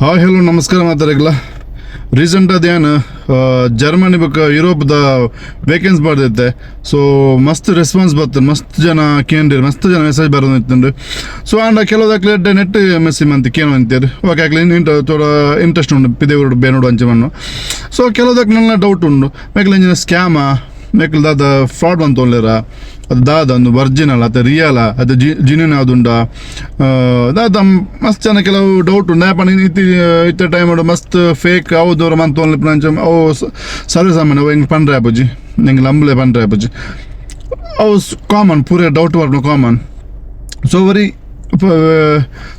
Hi hello ನಮಸ್ಕಾರ ಮಾತಾಡಲ್ಲ. Recent ಅದೇನು ಜರ್ಮನಿ ಬೊಕ್ಕ ಯುರೋಪ್ದ ವೇಕೆನ್ಸಿ ಬರ್ದೈತೆ. ಸೊ ಮಸ್ತ್ ರೆಸ್ಪಾನ್ಸ್ ಬರ್ತದೆ, ಮಸ್ತ್ ಜನ ಕೇಂದ್ರ, ಮಸ್ತ್ ಜನ ಮೆಸೇಜ್ ಬರೋದು. ಸೊ ಆಂಡ ಕೆಲವುದಕ್ಲೆ ನೆಟ್ ಮೆಸೇಜ್ ಮಂತ್ ಕೇನು ಅಂತೀರಿ. ಓಕೆ, ಅಕ್ಲೆ ಇಂಟ ತೋಡ ಇಂಟ್ರೆಸ್ಟ್ ಉಂಡು ಪಿದೇವರು ಬೇನೋಡು ಅಂಚೆ ಮಣ್ಣು. ಸೊ ಕೆಲವುದಕ್ಕೆ ನನ್ನ ಡೌಟ್ ಉಂಡು, ಮೇಕಲ್ ಇಂಜಿನ ಸ್ಕ್ಯಾಮ, ಮೇಕಲ್ ದಾದ ಫ್ರಾಡ್ ಬಂತೊಲ್ಲೇರ, ಅದು ದಾದ ಒಂದು ಒರಿಜಿನಲ್ ಅದು ರಿಯಲ, ಅದು ಜಿನ್ಯೂನ್ ಯಾವ್ದುಂಡ ದಾದ ಮಸ್ತ್ ಜನ ಕೆಲವು ಡೌಟ್ ಉಂಡು. ಯಾಪನ ಇತ್ತಿ ಇತ್ತ ಟೈಮ್ ಮಸ್ತ್ ಫೇಕ್ ಅವು ದೂರ ಮಂತೊನ್ಲೆ ಅಂಚ ಅವು ಸರ್ವೇ ಸಾಮಾನ್ಯ. ಅವು ಹೆಂಗೆ ಪಂಡ್ರೆ ಆಪುಜಿ, ಎಂಕ್ ಲಂಬ್ಲೆ ಪಂಡ್ರೆ ಆಪುಜಿ. ಅವು ಕಾಮನ್, ಪೂರ ಡೌಟ್ ಬರ್ಪುನ ಕಾಮನ್. ಸೊ ಒರಿ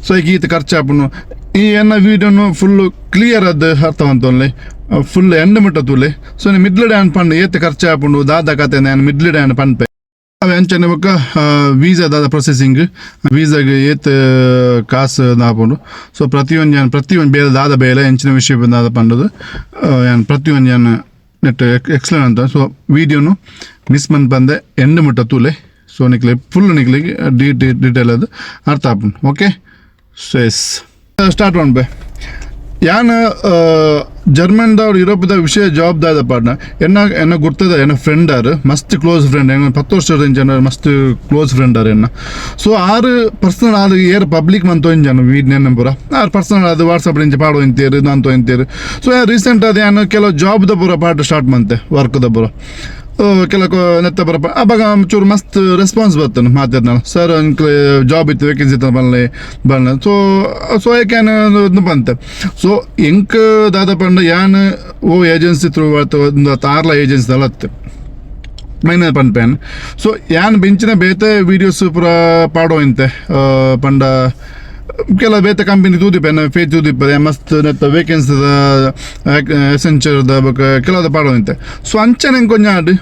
ಸೊ ಈಗ ಈತ ಖರ್ಚು ಆಪುನು. ಈ ಎನ್ನ ವೀಡಿಯೋನು ಫುಲ್ ಕ್ಲಿಯರ್ ಅದು ಅರ್ಥ ಮಂತೊನ್ಲೆ, ಫುಲ್ ಎಂಡ್ ಮುಟ್ಟ ತೂಲೆ. ಸೊ ಮಿಡ್ಲ್ ಡ್ಯಾನ್ ಪಂಡ್ ಏತ್ ಖರ್ಚು ಆಪುಂಡು, ದಾದ ಕತೆ ನಾನು ಮಿಡ್ಲ್ ಡ್ಯಾನ್ ಪನ್ಪೆ. ಅವೆ ಅಂಚನೆ ಬೊಕ್ಕ ವೀಸಾ ದಾದ ಪ್ರೊಸೆಸಿಂಗ್, ವೀಸಾಗ್ ಏತ್ ಕಾಸು ಆಪುಂಡು. ಸೊ ಪ್ರತಿಯೊಂದು ಯಾನ್ ಪ್ರತಿಯೊಂದು ಬೇಲೆ ದಾದ ಬೇಲೆ, ಎಂಚಿನ ವಿಷಯ ದಾದ ಪಂಡದು ಯಾನ್ ಪ್ರತಿಯೊಂದು ಯಾನ್ ನೆಟ್ ಎಕ್ಸ್ಪ್ಲೇನ್ ಅಂತ. ಸೊ ವೀಡಿಯೋನು ಮಿಸ್ ಮನ್ಪಂದೆ ಎಂಡ್ ಮುಟ್ಟ ತೂಲೆ. ಸೊ ನಿಕ್ಲೆ ಫುಲ್ ನಿಕ್ಲೆಗ್ ಡೀಟೇಲ್ ಅದು ಅರ್ಥ ಆಪುಂಡು. Okay, so S start ಮನ್ಪೆ. ಯಾನ್ ಜರ್ಮನ್ದ ಯುರೋಪ್ದ ವಿಷಯ ಜಾಬ್ ದಾದ ಪಾಡ್ನ ಎನ್ನ ಎನ್ನ ಗುರ್ತದ ಎನ್ನ ಫ್ರೆಂಡ್ ಆರ್, ಮಸ್ತ್ ಕ್ಲೋಸ್ ಫ್ರೆಂಡ್. ಎನ್ನ 10 ವರ್ಷದ ಜನ ಮಸ್ತ್ ಕ್ಲೋಸ್ ಫ್ರೆಂಡ್ ಆರ್ ಎನ್ನ. ಸೊ ಆರು ಪರ್ಸನಲ್ ಆರು ಏರ್ ಪಬ್ಲಿಕ್ ಮಂತೋ ಜನ ವೀಡ್ ನೆನ್ನ ಪೂರ ಆರು ಪರ್ಸನಲ್ ಅದು ವಾಟ್ಸಪ್ ಇಂಚ ಪಾಡೋ ಇಂತೇರು ನಂತೋ ಇಂತೇರು. ಸೊ ರೀಸೆಂಟ್ ಅದು ಯಾನ್ ಕೆಲವು ಜಾಬ್ the ಪೂರ ಪಾಠ ಸ್ಟಾರ್ಟ್ ಮಂತೆ, ವರ್ಕ್ the ಪೂರ ಕೆಲವು ನೆತ್ತ ಬರಪ. ಅವಾಗ ಚೂರು ಮಸ್ತ್ ರೆಸ್ಪಾನ್ಸ್ ಬರ್ತದೆ ಮಾತಾಡ್ನ, ಸರ್ ಜಾಬ್ ಇತ್ತು, ವೇಕೆನ್ಸಿ ಇತ್ತು, ಬನ್ಲೆ ಬನ್ಲೆ. ಸೊ ಸೊ ಏಕೆ ಬಂತೆ. ಸೊ ಎಂಕ್ ದಾದ ಪಂಡ ಯಾನ್ ಓ ಏಜೆನ್ಸಿ ಥ್ರೂ ತಾರ್ಲ ಏಜೆನ್ಸಿ ಅಲ್ಲತ್ತೆ ಮೈನ್ ಪನ್ಪೇನ್. ಸೊ ಯಾನ್ ಬೆಂಚಿನ ಬೇತೆ ವೀಡಿಯೋಸ್ ಪೂರ ಪಾಡೋ ಇಂತೆ ಪಂಡ ಕೆಲ ಬೇತೆ ಕಂಪನಿ ತೂದಿಪ್ಪ, ಎನ್ನ ಫೇಜ್ ತೂದಿಪ್ಪ, ಮಸ್ತ್ ನೆತ್ತ ವೇಕೆನ್ಸಿದ ಎಸೆಂಚರ್ದ ಬೊಕ ಕೆಲವದ ಪಾಡೋ ಇಂತೆ. ಸೊ ಅಂಚನೆ ಕೊಂಚ ಆಡ್.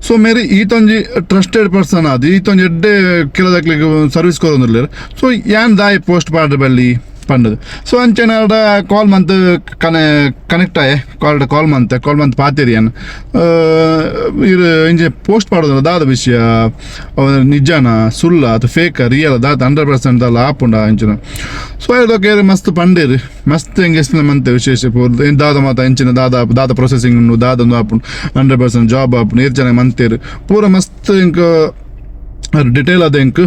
ಸೊ ಮೇರಿ ಈತೊಂಜಿ ಟ್ರಸ್ಟೆಡ್ ಪರ್ಸನ್ ಅದು, ಈತೊಂಜಿ ಎಡ್ಡೆ ಕೆಲದಕ್ಲಿಗೆ ಸರ್ವಿಸ್ ಕೊರೊಂದುಲ್ಲೆರ್. ಸೊ ಯಾನ್ ದಾಯಿ ಪೋಸ್ಟ್ ಪಾಡ್ ಬಲ್ಲಿ ಪಂಡದು. ಸೊ ಅಂಚನೆ ಆಡ ಕಾಲ್ ಮಂತ್ ಕನೆಕ್ಟ್ ಆಯೆ, ಕಾಲ್ ಕಾಲ್ ಮಂತೆ, ಕಾಲ್ ಮಂತ್ ಪಾತೇರಿ ಯಾನ್. ಇರು ಇಂಚೆ ಪೋಸ್ಟ್ ಪಾಡೋದಲ್ಲ, ದಾದ ವಿಷಯ, ಅವು ನಿಜಾನ ಸುಳ್ಳ ಅಥವಾ ಫೇಕ್ ರಿಯಲ್ ದಾದ, 100% ದಾಲ ಆಪುಂಡ ಇಂಚಿನ. ಸೊ ಅದಕ್ಕೆ ಮಸ್ತ್ ಪಂಡೇರು, ಮಸ್ತ್ ಎಂಗೆ ಎಕ್ಸ್ಪ್ಲೇನ್ ಮಂತೆ ವಿಶೇಷ ಪೂರ ದಾದ ಮಾತ, ಇಂಚಿನ ದಾದ ದಾದ ಪ್ರೊಸೆಸಿಂಗ್ ಉಂಡು, ದಾದ ಒಂದು ಆಪುಂಡು, 100% ಜಾಬ್ ಆಪುಂಡು, ಏರ್ ಜನ ಮಂತೇರು ಪೂರ ಮಸ್ತ್ ಇಂಕ ಡಿಟೇಲ್ ಅದ ಎಂಕ್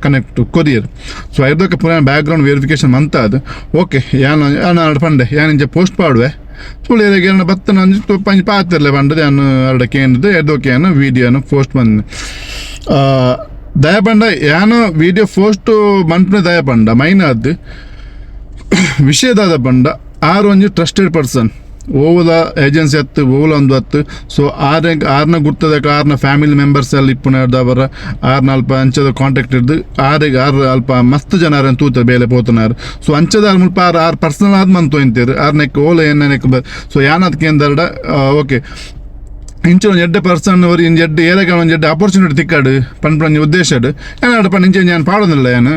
connect courier. So ಐದಕ್ಕೆ ಪೂರ back ground verification ಮಂತ ಅದು. ಓಕೆ, ಯಾನ್ ಯಾನ್ ಆಡ ಪಂಡೆ, ಯಾನ್ ಇಂಚ ಪೋಸ್ಟ್ ಪಾಡುವೆ, ಸುಳ್ಳು ಏನ ಬತ್ತನ ಅಂಜಿ ಪಂಜಿ ಪಾತಿರ್ಲೆ ಪಂಡದು. ಯಾನ್ ಅರಡ ಕೇಂದ್ರದ್ದು ಎದ್ದೋಕೆ ಯಾನ್ ವೀಡಿಯೋನು ಪೋಸ್ಟ್ ಬಂದೆ. ದಯಪಂಡ ಯಾನು ವೀಡಿಯೋ ಪೋಸ್ಟ್ ಮನ್ಪುನೆ ದಯಪಂಡ ಮೈನ್ ಅದು ವಿಷಯದಾದ ಪಂಡ ಆರು ಒಂಜಿ ಟ್ರಸ್ಟೆಡ್ ಪರ್ಸನ್, ಓವುದ ಏಜೆನ್ಸಿ ಹತ್ತು ಓವುಲ ಒಂದು ಹತ್ತು. ಸೊ ಆರ್ ಆರ್ನ ಗುರ್ತದಕ್ಕೆ ಆರ್ನ ಫ್ಯಾಮಿಲಿ ಮೆಂಬರ್ಸ್ ಅಲ್ಲಿ ಇಪ್ಪುನ ಅವರ ಆರ್ನ ಅಲ್ಪ ಅಂಚದ ಕಾಂಟ್ಯಾಕ್ಟ್ ಇದ್ದು ಆರಿಗೆ ಆರು ಅಲ್ಪ ಮಸ್ತ್ ಜನ ಆರನ್ ತೂತ ಬೇಲೆ ಪೋತನಾರು. ಸೊ ಅಂಚದ ಆರ್ ಮುಲ್ಪ ಆರು ಆರು ಪರ್ಸನಲ್ ಆದ್ ಮಂತು ಇಂತೇರು ಆರ್ ನೆಕ್ ಓಲ ಏನ ನೆಕ್. ಸೊ ಯಾನದಕ್ಕೆ ಎಂದರಡ ಓಕೆ, ಇಂಚ ಒಂಜಿ ಎಡ್ಡೆ ಪರ್ಸನ್ ಒರಿ ಇಂಚ ಎಡ್ಡೆ ಏರೆಗ ಒಂಜಿ ಎಡ್ಡೆ ಆಪರ್ಚುನಿಟಿ ತಿಕ್ಕಾಡು ಪನ್ಪುನ ಒಂಜಿ ಉದ್ದೇಶ ಏನಾಡ ಪಂಡ ಇಂಚ ಯಾನ್ ಪಾಡೊಂದಿಲ್ಲ. ಯಾನ್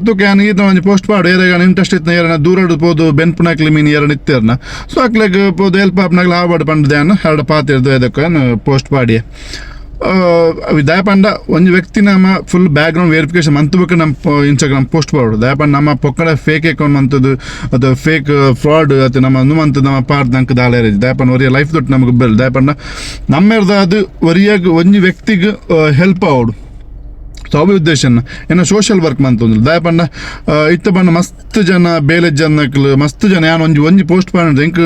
ತೂಕ ಯಾನ್ ಈತ ಒಂಜಿ ಪೋಸ್ಟ್ ಪಾಡು, ಏರೆಗ ಇಂಟ್ರೆಸ್ಟ್ ಇತ್ತು, ಏರನ ದೂರಡ್ ಪೋದು ಬೆನ್ಪುನಕ್ಲೆ ಮೀನ್ ಏರನ ಇತ್ತೇರ್ನ. ಸೊ ಅಕ್ಲೆಗ್ ಪೋದು ಹೆಲ್ಪ್ ಆಪ್ನಾಗ್ಲ ಆವಡ್ ಪಂಡದ ಯಾನ್ ಎರಡು ಪಾತಿರ್ದು ಇದಕ್ಕೆ ಯಾನ್ ಪೋಸ್ಟ್ ಪಾಡಿಯೆ. ದಯಪಂಡ ಒಂಜಿ ವ್ಯಕ್ತಿ ನಮ್ಮ full back ground verification ಮಂತ್ ನಮ್ಮ ಇನ್ಸ್ಟಾಗ್ರಾಮ್ ಪೋಸ್ಟ್ ಪಾಡು. ದಯಪಂಡ ನಮ್ಮ ಪೊಕ್ಕಡ ಫೇಕ್ ಅಕೌಂಟ್ ಮಂತದ್ದು ಅದು ಫೇಕ್ ಫ್ರಾಡ್ ಅದು ನಮ್ಮ ಒಂದು ಮಂತ್ ನಮ್ಮ ಪಾಡ್ ನಂಗೆ ದಾಳೆ. ದಯಪಂಡ ಒರಿಯ ಲೈಫ್ ದೊಟ್ಟು ನಮಗೆ ಬೆಲ್. ದಯಪಂಡ ನಮ್ಮೆರ್ದ ಅದು ಒರಿಯಾಗ ಒಂಜಿ ವ್ಯಕ್ತಿಗೆ ಹೆಲ್ಪ್ ಆವಡು. ಸೊ ಅವು ಉದ್ದೇಶನ ಏನ ಸೋಷಿಯಲ್ ವರ್ಕ್ ಮಂತೊಂದು. ದಯಪಂಡ ಇತ್ತ ಪಂಡ ಮಸ್ತ್ ಜನ ಬೇಲೆ ಜನಕ್ಲು ಮಸ್ತ್ ಜನ ಯಾನ್ ಒಂಜಿ ಒಂಜಿ ಪೋಸ್ಟ್ ಪಾಡ ಎಂಕ್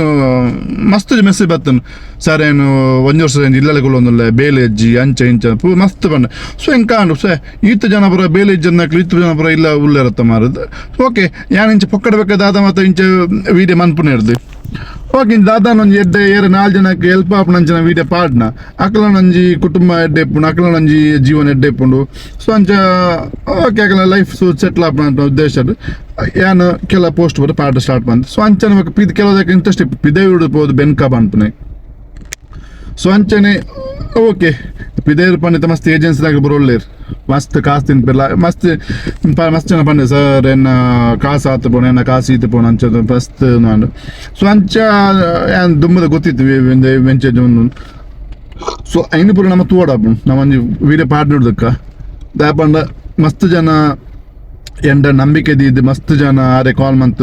ಮಸ್ತ್ ಮೆಸೇಜ್ ಬತ್ತನು, ಸರ್ ಏನು ಒಂಜಿ ವರ್ಷ ಇಲ್ಲಲೆ ಕುಲ್ಲೊಂದುಲ್ಲೆ, ಬೇಲೆ ಅಜ್ಜಿ ಅಂಚ ಇಂಚ ಪೂ ಮಸ್ತ್ ಪಂಡ. ಸೊ ಎಂಕ್ ಆಂಡು, ಸೊ ಈತ ಜನ ಪುರ ಬೇಲೆ ಜನಕ್ಲು ಈತ ಜನ ಪುರ ಇಲ್ಲ ಉಲ್ಲೆರತ್ತ ಮಾರದು. ಓಕೆ, ಯಾನ್ ಇಂಚ ಪೊಕ್ಕಡ ಬೇಕಾದ ಮಾತ ಇಂಚ ವೀಡಿಯೋ ಮನ್ಪುನ ಇರ್ದು. ಓಕೆ, ದಾದಾನ ಒಂಜಿ ಎಡ್ಡೆ ಏರ ನಾಲ್ ಜನಕ್ಕೆ ಹೆಲ್ಪ್ ಆಪುನಂಚಿನ ವೀಡಿಯೋ ಪಾಡ್ನ, ಅಕ್ಲನೊಂಜಿ ಕುಟುಂಬ ಎಡ್ಡೆ ಇಪ್ಪುಂಡು, ಅಕ್ಲನೊಂಜಿ ಜೀವನ ಎಡ್ಡೆ ಇಪ್ಪುಂಡು. ಸೊ ಅಂಚ ಓಕೆ, ಅಕ್ಲ ಲೈಫ್ ಸೆಟ್ಲ್ ಆಪುನ ಉದ್ದೇಶ ಯಾನ್ ಕೆಲ ಪೋಸ್ಟ್ ಬರ ಪಾಡ ಸ್ಟಾರ್ಟ್ ಬಂದು. ಸೊ ಅಂಚನೆ ಪಿದ್ ಕೆಲವುದಕ್ಕೆ ಇಂಟ್ರೆಸ್ಟ್ ಇಪ್ಪು ಪಿದೆ ಪೋದು ಬೆನ್ಕ ಪನ್ಪುನೆ. ಸೊ ಅಂಚನೆ ಓಕೆ, ಪಿದೇರು ಪಂಡಿತ ಮಸ್ತ್ ಏಜೆನ್ಸಿದಾಗ ಬರೋಲ್ಲೇರ್, ಮಸ್ತ್ ಕಾಸು ತಿನ್ಪಿಲ್ಲ. ಮಸ್ತ್ ಮಸ್ತ್ ಜನ ಪಂಡೆ, ಸರ್ ಎನ್ನ ಕಾಸು ಆತು ಪೋಣ, ಎನ್ನ ಕಾಸು ಈತು ಪೋಣ ಅಂಚ ಮಸ್ತ್ ನಾನು. ಸೊ ಅಂಚ ಯಾನ್ ದುಮ್ಮದ ಗೊತ್ತಿತ್ತು ವೆಂಚೆ. ಸೊ ಐನು ಪೂರ ನಮ್ಮ ತೂವಡ ನಮ್ಮ ಒಂಜಿ ವೀಡಿಯೋ ಪಾಡ್ ನೋಡ್ದಕ್ಕ. ದಾಯಪಂಡ ಮಸ್ತ್ ಜನ ಎಂಡ ನಂಬಿಕೆ ದೀದ್ ಮಸ್ತ್ ಜನ ಆರೆ ಕಾಲ್ ಮಂತ್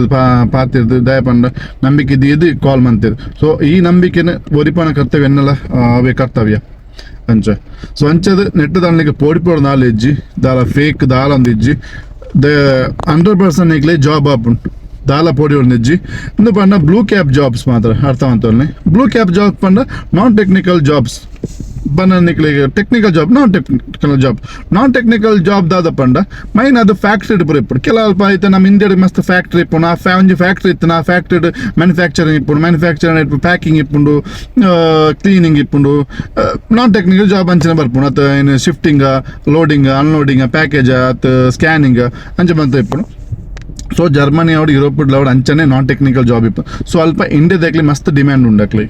ಪಾತಿರ್ದು. ದಯ ಪಂಡ ನಂಬಿಕೆ ದೀದ್ ಕಾಲ್ ಮಂತಿರ್. ಸೊ ಈ ನಂಬಿಕೆನ ಒರಿಪನ ಕರ್ತವ್ಯ ಎನ್ನಲ ಅವೇ ಕರ್ತವ್ಯ ಅಂಚ. ಸೊ ಅಂಚದ ನೆಟ್ ದಾಳನಿಗೆ ಪೋಡಿ ಪೋಡು ನಾಲೆಜ್ಜಿ, ದಾಲ ಫೇಕ್ ದಾಲ ಒಂದಿಜ್ಜಿ. ದ 100% ನಿಕ್ಲೆ ಜಾಬ್ ಆಪುಂಡು, ದಾಲ ಪೋಡಿ ಒಂದಿಜ್ಜಿ. ಇಂದು ಪಂಡ ಬ್ಲೂ ಕ್ಯಾಪ್ ಜಾಬ್ಸ್ ಮಾತ್ರ, ಅರ್ಥ ಮಂತೊಲ್ನಿ. ಬ್ಲೂ ಕ್ಯಾಪ್ ಜಾಬ್ ಪಂಡ ನಾನ್ ಟೆಕ್ನಿಕಲ್ ಜಾಬ್ಸ್ ಪಂಡ ನಿಕ್ಲೆಗ್ technical job, non technical job. Non technical job ದಾದ ಪಂಡ ಮೈನ್ ಅದು ಫ್ಯಾಕ್ಟ್ರಿ ಪೂರ ಇಪ್ಪುಂಡು. ಕೆಲ ಅಲ್ಪ ಐತೆ ನಮ್ಮ ಇಂಡಿಯಾಡ್ ಮಸ್ತ್ ಫ್ಯಾಕ್ಟ್ರಿ ಇಪ್ಪುಂಡು. ಆ ಫ್ಯಾ ಒಂಜಿ ಫ್ಯಾಕ್ಟ್ರಿ ಇತ್ತು, ಆ ಫ್ಯಾಕ್ಟ್ರಿ ಮ್ಯಾನುಫ್ಯಾಕ್ಚರಿಂಗ್ ಇಪ್ಪುಂಡು, ಮ್ಯಾನುಫ್ಯಾಕ್ಚರಿಂಗ್ ಪ್ಯಾಕಿಂಗ್ ಇಪ್ಪುಂಡು, ಕ್ಲೀನಿಂಗ್ ಇಪ್ಪುಂಡು. ನಾನ್ ಟೆಕ್ನಿಕಲ್ ಜಾಬ್ ಅಂಚನೆ ಬರ್ಪುಂಡು. ಅತ್ತ ಏನು ಶಿಫ್ಟಿಂಗ್, ಲೋಡಿಂಗ್, ಅನ್ಲೋಡಿಂಗ್, ಪ್ಯಾಕೇಜ್ ಅತ್ ಸ್ಕ್ಯಾನಿಂಗ್ ಅಂಚ ಬಂತ ಇಪ್ಪುಂಡು. ಸೊ ಜರ್ಮನಿ ಅವಡು, ಯುರೋಪ್ ಅವಡು ಅಂಚನೆ ನಾನ್ ಟೆಕ್ನಿಕಲ್ ಜಾಬ್ ಇಪ್ಪು. ಸೊ ಅಲ್ಪ ಇಂಡಿಯಾದಾಗ್ಲಿ ಮಸ್ತ್ ಡಿಮ್ಯಾಂಡ್ ಉಂಡು ಅಕ್ಲಿ.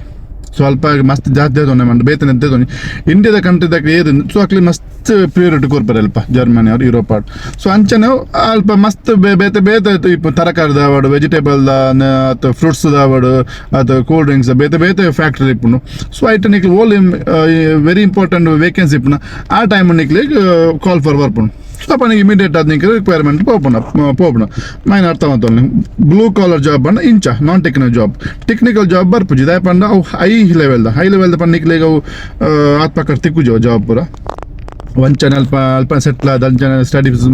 ಸೊ ಅಲ್ಪ ಮಸ್ತ್ ಜಾಸ್ತಿ ತೊಂದರೆ ಮಂಡು ಬೇತನೆ ತೊಂದರೆ ಇಂಡಿಯಾದ ಕಂಟ್ರಿದಾಗ ಏರು. ಸೊ ಅಕ್ಲಿ ಮಸ್ತ್ ಪ್ರಿಯೋರಿಟಿ ಕೊರ್ಪರೆ ಅಲ್ಪ ಜರ್ಮನಿ ಅವರು, ಯುರೋಪ್ ಆಡ್. ಸೊ ಅಂಚನೆ ಅಲ್ಪ ಮಸ್ತ್ ಬೇತೆ ಬೇತೆ ಇಪ್ಪ ತರಕಾರಿದ ಅವಡು, ವೆಜಿಟೇಬಲ್ ಅಥವಾ ಫ್ರೂಟ್ಸ್ ಅವಡು ಅಥವಾ ಕೂಲ್ ಡ್ರಿಂಕ್ಸ್, ಬೇತೆ ಬೇತೆ ಫ್ಯಾಕ್ಟ್ರಿ ಇಪ್ಪುಂಡು. ಸೊ ಐಟ್ ನಿಕ್ಲು ಓಲ್ ವೆರಿ ಇಂಪಾರ್ಟೆಂಟ್ ವೇಕೆನ್ಸಿ ಇಪ್ಪುಂಡು, ಆ ಟೈಮ್ ನಿಕ್ಲಿ ಕಾಲ್ ಫಾರ್ ಬರ್ಪುಂಡು. ಸೊ ಅಪ್ಪ ಇಮಿಡಿಯೇಟ್ ಆದ ನಿಕ್ಲೆ ರಿಕ್ವೈರ್ಮೆಂಟ್ ಪೋಪುಂಡು ಪೋಪುಂಡು. ಮೈನ್ ಅರ್ಥ ಮಂತೊಲ್ನಿ. ಬ್ಲೂ ಕಾಲರ್ ಜಾಬ್ ಪಂಡ ಇಂಚ non technical job. Technical job ಬರ್ಪುಜಿ. ದಾಯ ಪಂಡ ಅವು ಹೈ ಲೆವೆಲ್ದ. ಹೈ ಲೆವೆಲ್ದ ಪಂಡ ನಿಕ್ಲೆಗ್ ಅವು ಆತ್ ಪಕ್ಕ ತಿಕ್ಕುಜಿ ಜಾಬ್ ಪೂರ. ಒಂಚನೆ ಅಲ್ಪ ಅಲ್ಪ ಸೆಟ್ಲ್ ಆದ ಅಂಚನೆ ಸ್ಟಡೀಸ್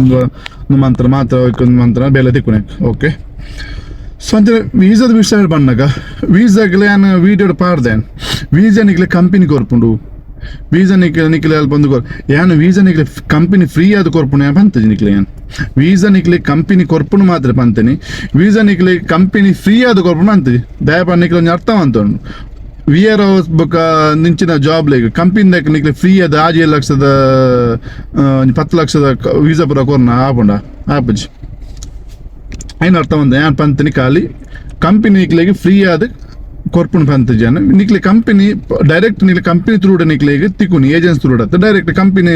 ಮಂತ್ರ ಮಾತ್ರ ಮಂತ್ರ ಬೇಲೆ ತಿಕ್ಕುನೆ. ಓಕೆ, ಸೊ ಅಂಚನೆ ವೀಸಾದ ವಿಷಯ ಬಂದಾಗ, ವೀಸಾಗ್ಲೆ ಯಾನ್ ವೀಡಿಯೋ ಪಾಡ್ದೆ. ವೀಸಾ ನಿಕ್ಲೆ ಕಂಪನಿ ಕೊರ್ಪುಂಡು. ವೀಸಾ ನಿಕ್ಲೆ ನಿಕ್ಲೆ ಅಲ್ಪ ಒಂದು ಕೊರ್ ಯಾನ್ ವೀಸಾ ನಿಕ್ಲೆ ಕಂಪನಿ ಫ್ರೀ ಆದ್ ಕೊರ್ಪುಂಡು ಯಾನ್ ಪಂತಜಿ. ನಿಕ್ಲೆ ಯಾನ್ ವೀಸಾ ನಿಕ್ಲೆ ಕಂಪನಿ ಕೊರ್ಪುಂಡು ಮಾತ್ರ ಪಂತೇನಿ. ವೀಸಾ ನಿಕ್ಲೆ ಕಂಪನಿ ಫ್ರೀ ಆದ್ ಕೊರ್ಪುಂಡು ಪಂತಜಿ. ದಯಪ ನಿಕ್ಲೆ ಒಂಜಿ ಅರ್ಥ ಮಂತೊಂಡು. We are ಬೊಕ್ಕ ನಿಂಚಿನ ಜಾಬ್ ಲೇಗ್ ಕಂಪನಿ ನಿಕ್ಲೆ ಫ್ರೀ ಆದ 6-7 ಲಕ್ಷದ, ಒಂಜಿ 10 ಲಕ್ಷದ ವೀಸಾ ಪೂರ ಕೊರ್ನ ಆಪುಂಡ? ಆಪುಜಿ. ಐನ್ ಅರ್ಥ ಒಂದ ಯಾನ್ ಪಂತನಿ, ಖಾಲಿ ಕಂಪನಿ ನಿಕ್ಲೆಗ್ ಫ್ರೀ ಆದ್ ಕೊರ್ಪುಂಡು ಪಂತಜಿ. ನಿಕ್ಲೆ ಕಂಪನಿ ಡೈರೆಕ್ಟ್ ನಿಕ್ಲೆ ಕಂಪನಿ ತ್ರೂ ನಿಕ್ಲೆಗ್ ತಿಕ್ಕುನಿ. ಏಜೆನ್ಸಿ ತ್ರೂ ಅತ್ತ, ಡೈರೆಕ್ಟ್ ಕಂಪನಿ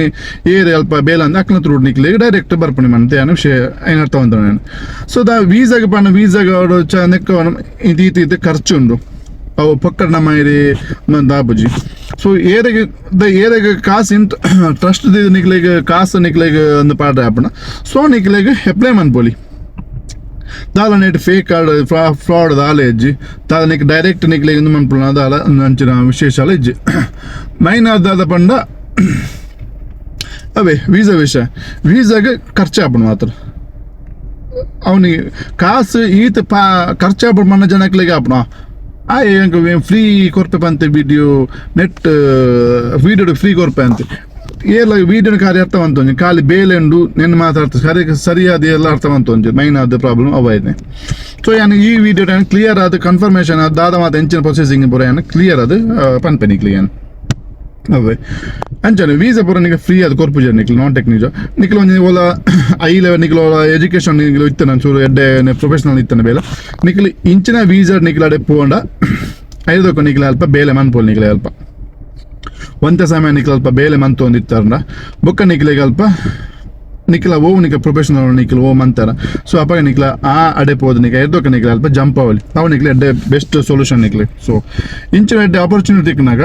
ಏರ್ ಅಲ್ಪ ಬೇಲ ಅಂದ್ ಅಕ್ಲ ತ್ರೂ ನಿಕ್ಲೆಗ್ ಡೈರೆಕ್ಟ್ ಬರ್ಪುನಿ ಮಂತೆ ಯಾನ್ ವಿಷಯ ಐನ್ ಅರ್ಥ ಒಂದ ನಾನು. ಸೊ the ವೀಸಾಗ್ ಪಂಡ ವೀಸಾಗ್ ಚ ನೆಕ್ಕ ಇದು ಈತ ಈತ ಖರ್ಚು ಉಂಡು. ಅವು ಪೊಕ್ಕಡ ನಮ್ಮ ಇರಿ ದಾಪುಜಿ. ಸೊ ಏರೆಗ್ ದ ಏರೆಗ್ ಕಾಸು ಇಂಟ್ ಟ್ರಸ್ಟ್ ನಿಕ್ಲೆಗ್ ಕಾಸು ನಿಕ್ಲೆಗ್ ಒಂದು ಪಾಡ್ರೆ ಆಪುಂಡ. ಸೊ ನಿಕ್ಲೆಗ್ ಅಪ್ಲೈ ಮನ್ಪೊಲಿ. ದಾಲ ನೆಟ್ ಫೇಕ್ ಕಾರ್ಡ್ ಫ್ರಾಡ್ ದಾಲ ಇಜ್ಜಿ. ದಾಲ ನಿಕ್ ಡೈರೆಕ್ಟ್ ನಿಕ್ಲೆಗ್ ಇಂದು ಮನ್ಪುನ ದಾಲ ಅಂಚಿನ ವಿಶೇಷ ಅಲ ಇಜ್ಜಿ. ಮೈನ್ ದಾದ ಪಂಡ ಅವೇ ವೀಸಾ ವಿಷಯ. ವೀಸಾಗ್ ಖರ್ಚು ಆಪುಂಡು ಮಾತ್ರ. ಅವನಿಗೆ ಕಾಸು ಈತ ಪಾ ಖರ್ಚಾಪುಂಡು ಮನ್ನ ಜನಕ್ಲೆಗ್ ಆಪುಣ. ಆ ಎಂಕ್ ಫ್ರೀ ಕೊರ್ಪೆ ಪಂತೆ ವಿಡಿಯೋ ನೆಟ್ ವೀಡಿಯೋ ಫ್ರೀ ಕೊರ್ಪೆ ಅಂತೆ. ಏಲ ವೀಡಿಯೋನ ಕಾರ್ಯ ಅರ್ಥ ಒಂಜಿ ಖಾಲಿ ಬೇಲೆ ಉಂಡು ನೆನ್ ಮಾತಾಡ್ತ ಸರಿ ಸರಿಯಾದ ಎಲ್ಲ ಅರ್ಥ ಒಂಜಿ ಮೈನ್ ಆದ ಪ್ರಾಬ್ಲಮ್ ಅವ ಇದೆ. ಸೊ ಯಾನ್ ಈ ವಿಡಿಯೋ ಕ್ಲಿಯರ್ ಆದ ಕನ್ಫರ್ಮೇಷನ್ ಆದ ದಾದ ಮಾತ ಎಂಚಿನ ಪ್ರೊಸೆಸಿಂಗ್ ಪೂರ ಯಾನ್ ಕ್ಲಿಯರ್ ಅದು ಪನ್ಪೆ ನಿಕ್ಲೆ ಯಾನ್. ಅವೇ ಅಂಚನೆ ವೀಸಾ ಪೂರ ನಿಕ್ಲೆ ಫ್ರೀ ಅದು ಕೊರ್ಪುಜ. ನಿಕ್ಲೆ ನಾನ್ ಟೆಕ್ನಿಕಲ್ ನಿಕ್ಲೆ ಒಂಜಿ ಓಲ I level ನಿಕ್ಲೆ ಓಲ ಎಜುಕೇಶನ್ ನಿಕ್ಲೆ ಇತ್ತನ, ಚೂರು ಎಡ್ಡೆ ಪ್ರೊಫೆಷನಲ್ ಇತ್ತನ ಬೇಲೆ ನಿಕ್ಲೆ ಇಂಚಿನ ವೀಸಾ ನಿಕ್ಲೆ ಅಡೆ ಪೋಂಡ ಐದಕ್ಕ ನಿಕ್ಲೆ ಅಲ್ಪ ಬೇಲೆ ಮನ್ಪೋಲ್. ನಿಕ್ಲೆ ಅಲ್ಪ ಒಂತೆ ಸಮಯ ನಿಕ್ಲೆ ಅಲ್ಪ ಬೇಲೆ ಮಂತೊಂದಿತ್ತಾರಂಡ ಬೊಕ್ಕ ನಿಕ್ಲೆಗ್ ಅಲ್ಪ ನಿಕ್ಲ ಓ ನಿಕ್ಲ ಪ್ರೊಫೆಷನಲ್ ನಿಕ್ಲ ಓ ಮಂತಾರ. ಸೊ ಅಪಗ ನಿಕ್ಲ ಆ ಅಡೆ ಪೋದು ನಿಕ್ಲ ಎರ್ದೊಕ್ಕ ನಿಕ್ಲೆ ಅಲ್ಪ ಜಂಪ್ ಅವಲಿ. ಅವು ನಿಕ್ಲೆ ಎಡ್ಡೆ ಬೆಸ್ಟ್ ಸೊಲ್ಯೂಷನ್ ನಿಕ್ಲೆ. ಸೊ ಇಂಚಿನ ಎಡ್ಡೆ ಆಪರ್ಚುನಿಟಿ ತಿಕ್ಕನಾಗ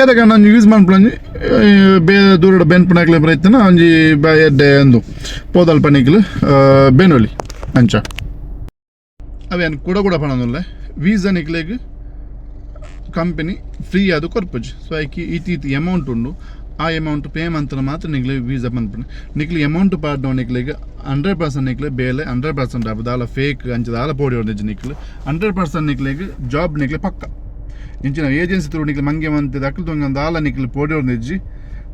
ಏರಗ ನಾನು ಯೂಸ್ ಮನ್ಪುನಂಜಿ ಬೇ ದೂರಡ್ ಬೆನ್ಪುನಕ್ಲೆ ಪ್ರಯತ್ನ ಒಂಜಿ ಎಡ್ಡೆ ಅಂದು ಪೋದಲ್ಪ ನಿಕ್ಲು ಬೆನೊಲಿ ಅಂಚ. ಅವೇನು ಕೂಡ ಕೂಡ ಪಣೊಂದುಲ್ಲೆ, ವೀಸಾ ನಿಕ್ಲೆಗ್ ಕಂಪನಿ ಫ್ರೀ ಅದು ಕೊರ್ಪುಜಿ. ಸೊ ಐಕಿ ಈತಿ ಈತಿ ಅಮೌಂಟ್ ಉಂಡು. ಆ ಅಮೌಂಟ್ ಪೇ ಮಂತ್ರ ಮಾತ್ರ ನಿಕ್ಲೆ ವೀಸಾ ಪನ್ಪುಂಡು. ನಿಕ್ಲೆ ಅಮೌಂಟ್ ಪಾಡ್ನವು ನಿಕ್ಲೆಗ್ 100% ನಿಕ್ಲೆ ಬೇಲೆ 100% ಆಪು. ದಾಲ ಫೇಕ್ ಅಂಚ ದಾಲ ಪೋಡಿ ಹೊಡೆದಿಜ್ಜಿ. ನಿಕ್ಲೆ 100% ನಿಕ್ಲೆಗ್ ಜಾಬ್ ನಿಕ್ಲೆ ಪಕ್ಕ. ಇಂಚಿನ ಏಜೆನ್ಸಿ ತ್ರೂ ನಿಕ್ಲೆ ಮಂಗೆ ಮಂತೆ ಅಕ್ಲು ತೊಂಗ ದಾಲ ನಿಕ್ಲೆ ಪೋಡಿ ಹೊಡೆದಿಜ್ಜಿ.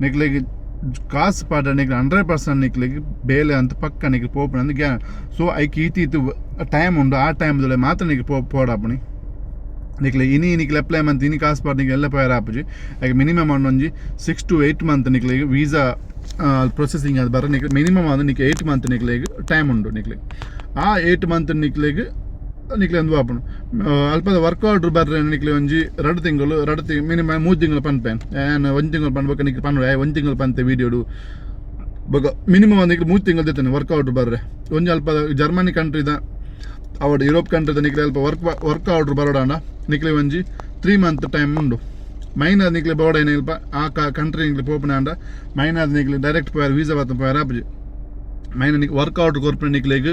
ನಿಕ್ಲೆಗ್ ಕಾಸು ಪಾಡ ನಿಕ್ಲೆ 100% ನಿಕ್ಲೆಗ್ ಬೇಲೆ ಅಂತ ಪಕ್ಕ ನಿಕ್ಲೆ ಪೋಪುನ ಅಂದ್ ಗ್ಯಾ. ಸೊ ಐಕ್ ಈತಿ ಈತಿ ಟೈಮ್ ಉಂಡು. ಆ ಟೈಮ್ದಲ್ಲಿ ಮಾತ್ರ ನಿಕ್ಲೆ ಪೋ ಪೋಡಾಪುನಿ. ನಿಕ್ಲೆ ಇನಿ ನಿಕ್ಲೆ ಅಪ್ಲೈ ಮಂತ್ ಇನಿ ಕಾಸು ಪಾಡ್ ನಿಕ್ಲೆ ಎಲ್ಲ ಪೋಯರ ಆಪುಜಿ. ಐಕ್ ಮಿನಿಮಮ್ ಒಂಜಿ 6 ಟು 8 ಮಂತ್ ನಿಕ್ಲೆಗ್ ವೀಸಾ ಪ್ರೊಸೆಸಿಂಗ್ ಅದು ಬರ ನಿಕ್ಲೆ ಮಿನಿಮಮ್ ಅದು ನಿಕ್ಲೆ 8 ಮಂತ್ ನಿಕ್ಲೆಗ್ ಟೈಮ್ ಉಂಡು. ನಿಕ್ಲೆ ಆ 8 ಮಂತ್ ನಿಕ್ಲೆಗ್ ನಿಕ್ಲೆ ಒಂದು ಆಪುಂಡು. ಅಲ್ಪದ ವರ್ಕ್ ಆರ್ಡರ್ ಬರ್ರೆ ನಿಕ್ಲೆ ಒಂಜಿ 2 ತಿಂಗಳು, 2 ತಿಂಗ್ ಮಿನಿಮಮ್ 3 ತಿಂಗಳು ಪನ್ಪೇನ್ ಯಾನ್. ಒಂದು ತಿಂಗಳು ಪನ್ಬೇಕ ನಿಕ್ಲೆ ಪನ್ಪೆ ಒಂದು ತಿಂಗಳು ಪಂತೆ ವೀಡಿಯೋಡು. ಬೊಕ ಮಿನಿಮಮ್ ಒಂದು 3 ತಿಂಗಳು ದೆತ್ತನೆ ವರ್ಕ್ ಆರ್ಡರ್ ಬರ್ರೆ. ಒಂಜಿ ಅಲ್ಪ ಜರ್ಮನಿ ಕಂಟ್ರಿದ ಅವಡ್, ಯುರೋಪ್ ಕಂಟ್ರಿದ ನಿಕ್ಲೆ ಅಲ್ಪ ವರ್ಕ್ ವರ್ಕ್ ಆರ್ಡರ್ ಬರೋಡಾಂಡ ನಿಕ್ಲೆ ಒಂಜಿ 3 ಮಂತ್ ಟೈಮ್ ಉಂಡು. ಮೈನ್ ಅದು ನಿಕ್ಲೆ ಬೋಡ ಅಲ್ಪ ಆ ಕಂಟ್ರಿ ನಿಕ್ಲೆ ಪೋಪುನ ಆಂಡ ಮೈನ್ ಅದು ನಿಕ್ಲೆ ಡೈರೆಕ್ಟ್ ಪೋಯರ್ ವೀಸಾ ಬತ್ತ ಪೋಯರ್ ಆಪುಜಿ. ಮೈನ್ ವರ್ಕ್ ಆರ್ಡರ್ ಕೊರ್ಪಿನ ನಿಕ್ಲೆಗ್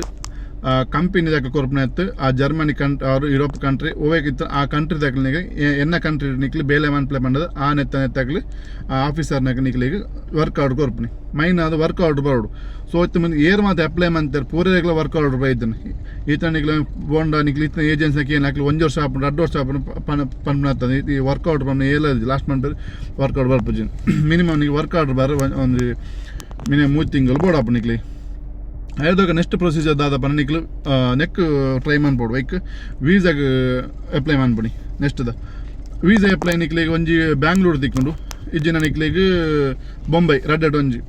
ಕಂಪನಿ ದಕ ಕೊರ್ಪಿನ ಆ ಜರ್ಮನಿ ಕಂಟ್ ಆರ್ ಯುರೋಪ್ ಕಂಟ್ರಿ ಒವ್ವೆ ಇತ್ತು ಆ ಕಂಟ್ರಿ ದಕ್ಲೆಗ್ ಎನ್ನ ಕಂಟ್ರಿ ನಿಕ್ಲು ಬೇಲೆ ಮನ್ಪಲೆ ಪಂಡದು ಆ ನೆತ್ತ ನೆತ್ತಕ್ಲು ಆ ಆಫೀಸರ್ನಕ ನಿಕ್ಲೆಗ್ ವರ್ಕ್ ಆರ್ಡರ್ ಕೊರ್ಪಿನಿ. ಮೈನ್ ಅದು ವರ್ಕ್ ಆರ್ಡರ್ ಬರೋಡು. ಸೊ ಇತ್ತೆ ಮುಂದೆ ಏರ್ ಮಾತ ಅಪ್ಲೈ ಮಂತಾರೆ ಪೂರೆಗ್ಲ ವರ್ಕ್ ಆರ್ಡರ್ ಬೈದನ್ ಈತ ನಿಕ್ಲೆ ಬೋಂಡ ನಿಕ್ಲು ಇತ್ತ ಏಜೆನ್ಸಿ ಏನು ಅಕ್ಲು ಒಂಜಿ ವರ್ಷ ಆಪುಂಡು ರಡ್ಡು ವರ್ಷ ಆಪುಂಡು ಪನ್ಪುನ. ಈ ವರ್ಕ್ ಆರ್ಡರ್ ಪನ್ಪುನ ಏಲ ಲಾಸ್ಟ್ ಮಂತ್ ವರ್ಕ್ ಆರ್ಡರ್ ಬರ್ಪುಜಿ. ಮಿನಿಮಮ್ ನಿಕ್ ವರ್ಕ್ ಆರ್ಡರ್ ಬರ ಒಂಜಿ ಮಿನಿಮಮ್ 3 ತಿಂಗಳು ಬೋಡಾಪು ನಿಕ್ಲೆ. ಐದೊಕ ನೆಕ್ಸ್ಟ್ ಪ್ರೊಸೀಜರ್ ದಾದ ಪಂಡ ನಿಕ್ಲು ನೆಕ್ ಟ್ರೈ ಮನ್ಪೊಡು ಐಕ್ ವೀಸಾಗ್ ಅಪ್ಲೈ ಮನ್ಪುನಿ. ನೆಕ್ಸ್ಟ್ the visa apply ನಿಕ್ಲೆಗ್ ಒಂಜಿ ಬ್ಯಾಂಗ್ಳೂರ್ ತಿಕ್ಕುಂಡು, ಇಜ್ಜಿನ ನಿಕ್ಲೆಗ್ ಬೊಂಬೈ ರಡ್ಡೆಡ್ ಒಂಜಿ.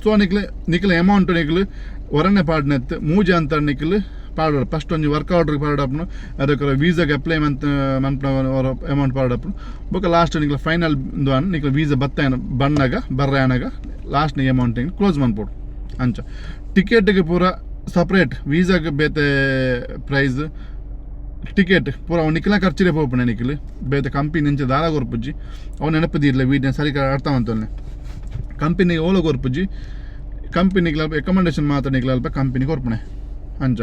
ಸೊ ನಿಕ್ಲೆ ನಿಕ್ಲೆ ಅಮೌಂಟ್ ನಿಕ್ಲು ಒರನೆ ಪಾಡ್ನೆತ್ ಮೂಜಿ ಅಂತ ನಿಕ್ಲು ಪಾಡೋಡು. ಫಸ್ಟ್ ಒಂಜಿ ವರ್ಕ್ ಆರ್ಡರ್ ಪಾಡಪ್ಪನು, ಅದಕ್ಕೆ ವೀಸಾಗೆ ಅಪ್ಲೈ ಮಂತ್ ಮನ್ಪುನ ಅಮೌಂಟ್ ಪಾಡಪ್ಪನು, ಬೊಕ ಲಾಸ್ಟ್ ನಿಕ್ಲೆ ಫೈನಲ್ ನಿಕ್ಲೆ ವೀಸಾ ಬತ್ತ ಬಣ್ಣಗ ಬರ್ರೆ ಆನಗ ಲಾಸ್ಟ್ ಅಮೌಂಟ್ ಕ್ಲೋಸ್ ಮನ್ಪೊಡು ಅಂಚ. ಟಿಕೆಟ್ಗೆ ಪೂರ ಸಪ್ರೇಟ್, ವೀಸಾಗೆ ಬೇತೆ ಪ್ರೈಸ್, ಟಿಕೆಟ್ ಪೂರ ಅವು ನಿಕ್ಲ ಖರ್ಚಿಲೆ ಪೋಪುನೆ. ನಿಕ್ಲು ಬೇತೆ ಕಂಪನಿ ಇಂಚ ದಾಲ ಕೊರ್ಪುಜಿ. ಅವು ನೆನಪು ದೀರ್ಲೆ ವೀಡಿಯೋ ಸರಿ ಅರ್ಥ ಮಂತೊಲ್ನೆ. ಕಂಪನಿ ಓಲ ಕೊರ್ಪುಜಿ, ಕಂಪನಿಗೆ ರೆಕಮೆಂಡೇಶನ್ ಮಾತ್ರ ನಿಕ್ಲ ಅಲ್ಪ ಕಂಪನಿ ಕೊರ್ಪುನೆ ಅಂಚ.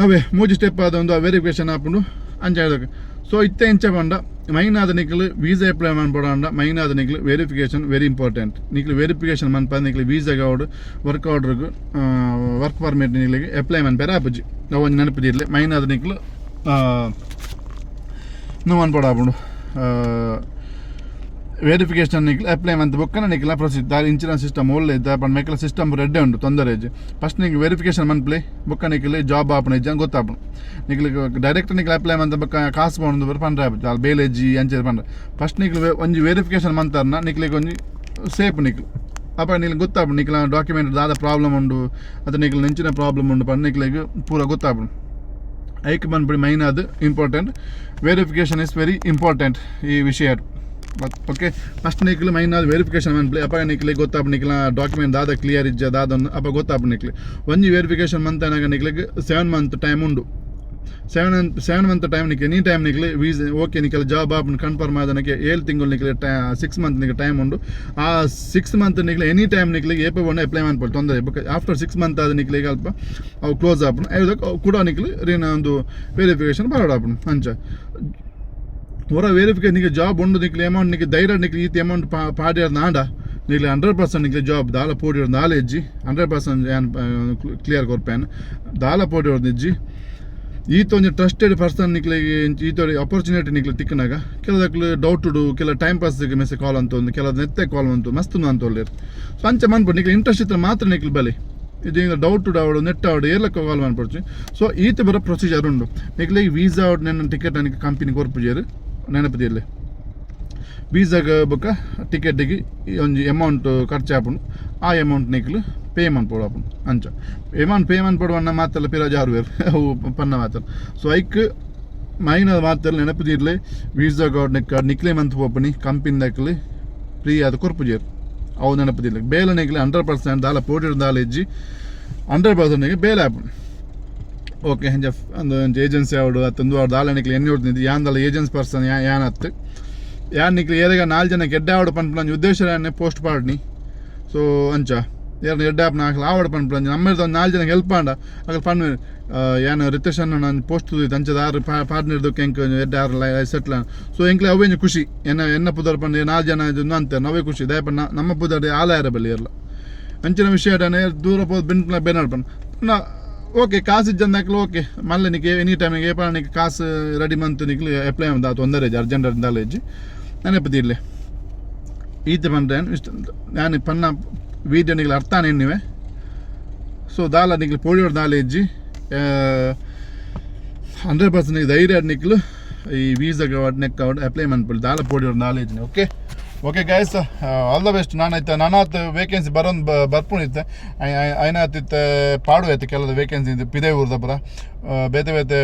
ಅವೇ ಮೂಜಿ ಸ್ಟೆಪ್ ಆದ ಒಂದು ವೆರಿಫಿಕೇಶನ್ ಆಪುಂಡು ಅಂಚ. ಸೊ ಇತ್ತೆ ಇಂಚ ಪಂಡ ಮೈನ್ ಆದ ನಿಕ್ಲು ವೀಸಾ ಅಪ್ಲೈ ಮನ್ಪೊಡಾಂಡ ಮೈನ್ ಆದ ನಿಕ್ಲು ವೆರಿಫಿಕೇಶನ್ ವೆರಿ ಇಂಪಾರ್ಟೆಂಟ್. ನಿಕ್ಲು ವೆರಿಫಿಕೇಶನ್ ಮನ್ಪ ನಿಕ್ಲು ವೀಸಾಗ ಆವಡ್ ವರ್ಕ್ ಆರ್ಡರ್ಗ್ ವರ್ಕ್ ಪರ್ಮಿಟ್ ನಿಕ್ಲಿಗೆ ಅಪ್ಲೈ ಮನ್ಪೆರೆ ಆಪುಜಿ. ಅವು ಒಂಜಿ ನೆನಪು ದೀರ್ಲೆ. ಮೈನ್ ಆದ ನಿಕ್ಲು ನು ಮನ್ಪೊಡಾಪುಂಡು ವೆರಿಫಿಕೇಶನ್. ನಿಕ್ಲು ಅಪ್ಲೈ ಮಂತ್ ಬೊಕ್ಕನ ನಿಕ್ಲ ಪ್ರೊಸೀಜರ್ ದಾಲ ಇನ್ಶೂರೆನ್ಸ್ ಸಿಸ್ಟಮ್ ಒಳ್ಳೆ ಇದ್ದ ಪಂಡ ಮೆಕ್ಲ ಸಿಸ್ಟಮ್ ರೆಡ್ಡೆ ಉಂಡು, ತೊಂದರೆ ಇಜ್ಜಿ. ಫಸ್ಟ್ ನಿಕ್ ವೆರಿಫಿಕೇಶನ್ ಮನ್ಪ್ಲೆ ಬೊಕ್ಕ ನಿಕ್ಲು ಜಾಬ್ ಆಪುನ ಇಜ್ಜ ಗೊತ್ತಾಪುಂಡು. ನಿಕ್ಲು ಡೈರೆಕ್ಟ್ ನಿಕ್ಲು ಅಪ್ಲೈ ಮಂತ ಬೊಕ್ಕ ಕಾಸು ಪೋಂಡು ಬರ ಪಂಡ್ರೆ ಆಪುಜಿ. ಅಲ್ಲಿ ಬೇಲೆ ಇಜ್ಜಿ ಅಂಚೆ ಪಂಡ್ರೆ. ಫಸ್ಟ್ ನಿಕ್ಲು ಒಂಜಿ ವೆರಿಫಿಕೇಶನ್ ಮಂತಾರನ ನಿಕ್ಲಿಗೆ ಒಂಜಿ ಸೇಫ್ ನಿಕ್ಲು. ಅಪ್ಪ ನಿಕ್ಲು ಗೊತ್ತಾಪುಂಡು ನಿಕ್ಲ ಡಾಕ್ಯುಮೆಂಟ್ ದಾದ ಪ್ರಾಬ್ಲಮ್ ಉಂಡು ಅಥವಾ ನಿಕ್ಲು ನೆಂಚಿನ ಪ್ರಾಬ್ಲಮ್ ಉಂಡು ಪಂಡ ನಿಕ್ಲೆಗ್ ಪೂರ ಗೊತ್ತಾಪುಂಡು. ಐಕ್ ಬಂದ್ಬಿಡಿ ಮೈನ್ ಅದು important, verification is very important ಈ ವಿಷಯ. ಓಕೆ, ಫಸ್ಟ್ ನಿಕ್ಲು ಮೈನ್ ಅದು ವೆರಿಫಿಕೇಶನ್ ಮನ್ಪ್ಲೆ. ಅಪ್ಪ ನಿಕ್ಲೆ ಗೊತ್ತಾಪ ನಿಕ್ಲ ಡಾಕ್ಯುಮೆಂಟ್ ದಾದ ಕ್ಲಿಯರ್ ಇಜ್ಜ ದಾದ ಅಪ್ಪ ಗೊತ್ತಾಪ. ನಿಕ್ಲೆ ಒಂಜಿ ವೆರಿಫಿಕೇಶನ್ ಮಂತನಾಗ ನಿಕ್ಲೆಗ್ 7 ಮಂತ್ ಟೈಮ್ ಉಂಡು. 7 ಮಂತ್ ಟೈಮ್ ನಿಕ್ ಎನಿ ಟೈಮ್ ನಿಕ್ಲೆ ವೀಸ್ ಓಕೆ ನಿಕ್ಲೆ ಜಾಬ್ ಆಪುಂಡು ಕನ್ಫರ್ಮ್ ಆದನಕ್ಕೆ 7 ತಿಂಗಳು ನಿಕ್ಲೆ 6 ಮಂತ್ ನಿಕ್ ಟೈಮ್ ಉಂಡು. ಆ 6 ಮಂತ್ ನಿಕ್ಲೆ ಎನಿ ಟೈಮ್ ನಿಕ್ಲೆ ಏಪ ಬೋಂಡ ಅಪ್ಲೈ ಮನ್ಪೊಲಿ, ತೊಂದರೆ. ಆಫ್ಟರ್ 6 ಮಂತ್ ಆದ ನಿಕ್ಲೆಗ್ ಅಲ್ಪ ಅವು ಕ್ಲೋಸ್ ಆಪುಂಡು. ಕೂಡ ನಿಕ್ಲೆ ರೀನ ಒಂದು ವೆರಿಫಿಕೇಶನ್ ಬರೋಡಾಪುಂಡು ಅಂಚ. ಹೊರ ವೆರಿಫಿಕೇಶನ್ ನಿಕ್ಕೆ ಜಾಬ್ ಉಂಡು, ನಿಕ್ಲೆ ಅಮೌಂಟ್ ನಿಕ್ಕೆ ಧೈರ್ಯ ನಿಕ್ಲೆ ಈತ ಅಮೌಂಟ್ ಪಾಡ್ಯಾರ ನಾಂಡ ನಿಕ್ಲೆ 100% ನಿಕ್ಲೆ ಜಾಬ್ ದಾಲ ಪೋಡಿಯೋದು ದಾಲ ಇಜ್ಜಿ. 100% ಯಾನ್ ಕ್ಲಿಯರ್ ಕೊರ್ಪೇನ್, ದಾಲ ಪೋಡಿಯೋದು ಇಜ್ಜಿ. ಈತ ಒಂಜಿ ಟ್ರಸ್ಟೆಡ್ ಪರ್ಸನ್ ನಿಕ್ಲೆಗ್ ಈತ ಅಪರ್ಚುನಿಟಿ ನಿಕ್ಲೆ ತಿಕ್ಕನಾಗ ಕೆಲದಕ್ಲು ಡೌಟ್ ಉಡು, ಕೆಲ ಟೈಮ್ ಪಾಸ್ ಮೆಸೇಜ್ ಕಾಲ್ ಅಂತ ಒಂದು, ಕೆಲವು ನೆತ್ತೆ ಕಾಲ್ ಅಂತು ಮಸ್ತ್ ಅಂತ ಒಳ್ಳೆರ್. ಸೊ ಅಂಚ ಮನ್ಪು ನಿಕ್ಲೆ ಇಂಟ್ರೆಸ್ಟ್ ಇತ್ತು ಮಾತ್ರ ನಿಕ್ಲೆ ಬಲಿ. ಇದು ಈಗ ಡೌಟ್ ಆವಡು ನೆಟ್ ಆವಡು ಏರ್ಲಕ್ಕ ಕಾಲ್ ಮನ್ಪೊಡ್ಚಿ. ಸೊ ಈತ ಬರೋ ಪ್ರೊಸೀಜರ್ ಉಂಡು. ನಿಕ್ಲೆ ವೀಸಾ ಆವಡ್ ನೆನ್ನ ಟಿಕೆಟ್ ನನಗೆ ಕಂಪನಿ ಕೊರ್ಪುಜೇರು, ನೆನಪು. ವೀಸಾಗ ಬೊಕ್ಕ ಟಿಕೆಟಿಗೆ ಒಂಜಿ ಅಮೌಂಟ್ ಖರ್ಚು ಆಪುಂಡು. ಆ ಅಮೌಂಟ್ ನಿಕ್ಲು ಪೇ ಮನ್ಪೊಡು ಆಪುಂಡು ಅಂಚ. ಅಮೌಂಟ್ ಪೇ ಮನ್ಪೊಡು ಅನ್ನ ಮಾತೆಲ್ಲ ಪಿರ ಜಾರುವೆರ್ ಅವು ಪನ್ನ ಮಾತ್ರ. ಸೊ ಐಕ್ ಮೈನ್ ಮಾತೆಲ್ಲ ನೆನಪು ದೀರ್ಲೆ. ವೀಸಾ ಕಾರ್ಡ್ ನೆಕ್ ನಿಕ್ಲೆ ಮಂತ್ ಪೋಪುನಿ, ಕಂಪನಿ ದಕ್ಲೆ ಫ್ರೀ ಆದ್ ಕೊರ್ಪುಜೆರ್, ಅವು ನೆನಪು ದೀರ್ಲೆ. ಬೇಲೆ ನಿಕ್ಲೆ 100% ದಾಲ ಪೋಡಿರ್ ದಾಲ ಇಜ್ಜಿ, 100% ಬೇಲೆ ಆಪುಂಡು. ಓಕೆ, ಅಂಚ ಅಂದು ಒಂಜಿ ಏಜೆನ್ಸಿ ಆವಡು ಅತ್ತೊಂದು ಆವಡು ದಾಲ ನಿಕ್ಲೆ ಎಣ್ಣೆ ಹೊಡ್ತಿದ್ದು ಯಾನ್ ದಾಲ ಏಜೆನ್ಸಿ ಪರ್ಸನ್ ಯಾನ್ ಅತ್ತು. ಯಾನ್ ನಿಕ್ಲೆ ಏರೆಗ ನಾಲ್ ಜನ ಎಡ್ಡೆ ಆವಡು ಪನ್ಪುನ ಒಂಜಿ ಉದ್ದೇಶ ಪೋಸ್ಟ್ ಪಾಡ್ನಿ. ಸೊ ಅಂಚ ಏರ್ನ ಎಡ್ಡೆ ಆಪುನ ಅಕ್ಲು ಆವಡು ಪನ್ಪುನ ನಮ್ಮ ಒಂದು ನಾಲ್ ಜನ ಹೆಲ್ಪ್ ಆಂಡ ಅಕಲ್ ಪನ್ಪೆರ್, ಯಾನ್ ರಿತೇಶ್ ಅಣ್ಣ ಪೋಸ್ಟ್ ತೂದಿತ್ತು, ಅಂಚದ ಆರು ಪಾಡ್ನಿರ್ದಕ್ಕೆ ಎಂಕ್ ಎಡ್ಡೆ ಆರು ಸೆಟ್ಲ್. ಸೊ ಎಂಕ್ಲೆ ಅವೇ ಒಂಜಿ ಖುಷಿ. ಎನ್ನ ಎನ್ನ ಪುದರ್ ಪಂಡ ನಾಲ್ ಜನ ಅಂತೆ ನವೇ ಖುಷಿ. ದಾಯೆ ಪಂಡ ನಮ್ಮ ಪುದರ್ ಆಲಾಯರ ಬಲ್ಲಿ ಇರ್ಲ ಅಂಚಿನ ವಿಷಯ ದೂರ ಪೋದು ಬೆನ್ಪುನ ಬೆನಾಡ್ ಪಂಡ. ಓಕೆ, ಕಾಸು ಇಜ್ಜಂದಾಕ್ಲು ಓಕೆ ಮಲ್ಲೆ ನಿಕ್ ಎನಿ ಟೈಮ್ ಏಪ ನಿಕ್ ಕಾಸು ರೆಡಿ ಮಂತ್ ನಿಕ್ಲು ಅಪ್ಲೈ ಮಂತ ತೊಂದರೆ ಇಜ್ಜಿ, ಅರ್ಜೆಂಟ್ ದಾಲ ಇಜ್ಜಿ. ನೆನಪು ದೀರ್ಲೆ. ಈತೆ ಪಂಡ್ರೆ ಇಷ್ಟ ನಾನು ಪನ್ನ ವೀಡಿಯೋ ನಿಕ್ಲೆ ಅರ್ಥ ಎನ್ನಿವೆ. ಸೊ ದಾಲ ನಿಕ್ಲು ಪೋಡಿಯೋಡು ದಾಲ ಇಜ್ಜಿ. 100% ಧೈರ್ಯ ನಿಕ್ಲು ಈ ವೀಸಾಗ ನೆಕ್ ಅಪ್ಲೈ ಮನ್ಪೊಲಿ, ದಾಲ ಪೋಡಿಯೋಡು ದಾಲ ಇಜ್ಜಿ. Okay okay guys, all the best. ನಾನು ಆಯ್ತು ನಾನಾತ್ ವೇಕೆನ್ಸಿ ಬರೋದು ಬರ್ಪುಣಿತ್ತೆ ಐನಾತಿತ್ತೆ ಪಾಡು ಆಯ್ತು. ಕೆಲವು ವೇಕೆನ್ಸಿ ಇದೆ ಪಿದೆ ಊರ್ದ ಪುರ ಬೇತೆ ಬೇತೆ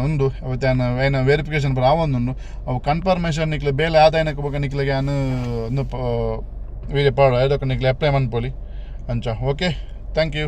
ಉಂಡು. ಅವತ್ತೆ ಐನ ವೆರಿಫಿಕೇಶನ್ ಪೂರ ಆವೊಂದುಂಡು. ಅವು ಕನ್ಫರ್ಮೇಷನ್ ನಿಕ್ಲೆ ಬೇಲೆ ಆದಾಯನಕ್ಕೆ ಬೊಕ ನಿಕ್ಲೆಗೆ ಯಾನ್ ಒಂದು ವೀಡಿಯೋ ಪಾಡು ಐದಕ್ಕೆ ನಿಕ್ಲೆ ಅಪ್ಲೈ ಮನ್ಪೊಲಿ ಅಂಚ. Okay, thank you.